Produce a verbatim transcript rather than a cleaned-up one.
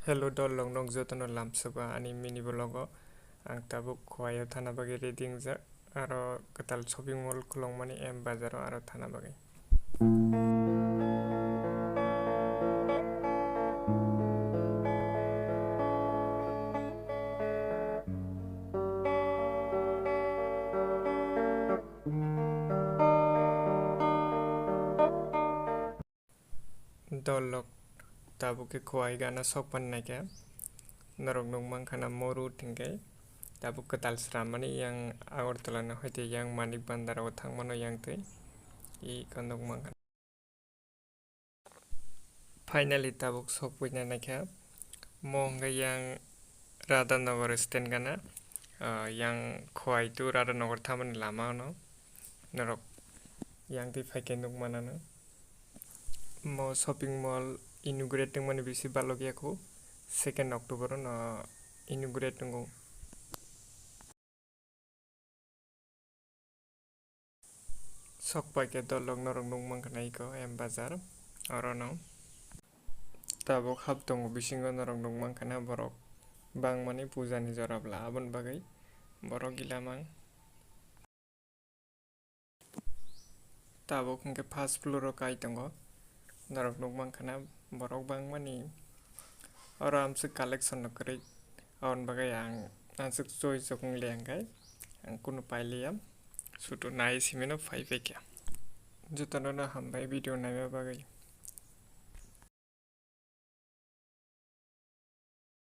Hello dol rok, nok jotono lamsogo ani mini vlog o. Ang tabuk Khowai o thana bagwi ready wngjak, aro kwtal shopping mall khulokmani M Bazar o aro thana bagwi. Dol rok, tabuk khe Khowai gana sok pan naikha. Norok nuk mankha na mo road hinkhe tabuk kwtal srammani yang Agartala ni hoite yang Manik Bandar o thangmano yang twi. Iko nuk mankha. Finally tabuk sok puina naikha. Mo hwnkhe yang Radhanagar stand gana, ah, yang Khowai to Radhanagar thamani lama no norok yang twi phaikhe nuk manano. Mo shopping mall inaugurate wngmani bisi balok ya kho, second October no inaugurate wngo. Sok paikhe dol rok, norok nuk mankha na iko M Bazar orono. Tabuk hap tongo bisingo, norok nuk mankha na borok bangmani puja ni jora bwla, aboni bagwi borok gila mang. Tabuk hwnkhe first floor o kai tongo, norok nuk mankha na borok bangmani. Oro amswk collection no kwrwi, aboni bagwi ang amswk choi chok wng le hwnkhe ang kunu pailiya, sudu nai simino phai phaikha. Jotono no hambai video naima bagwi.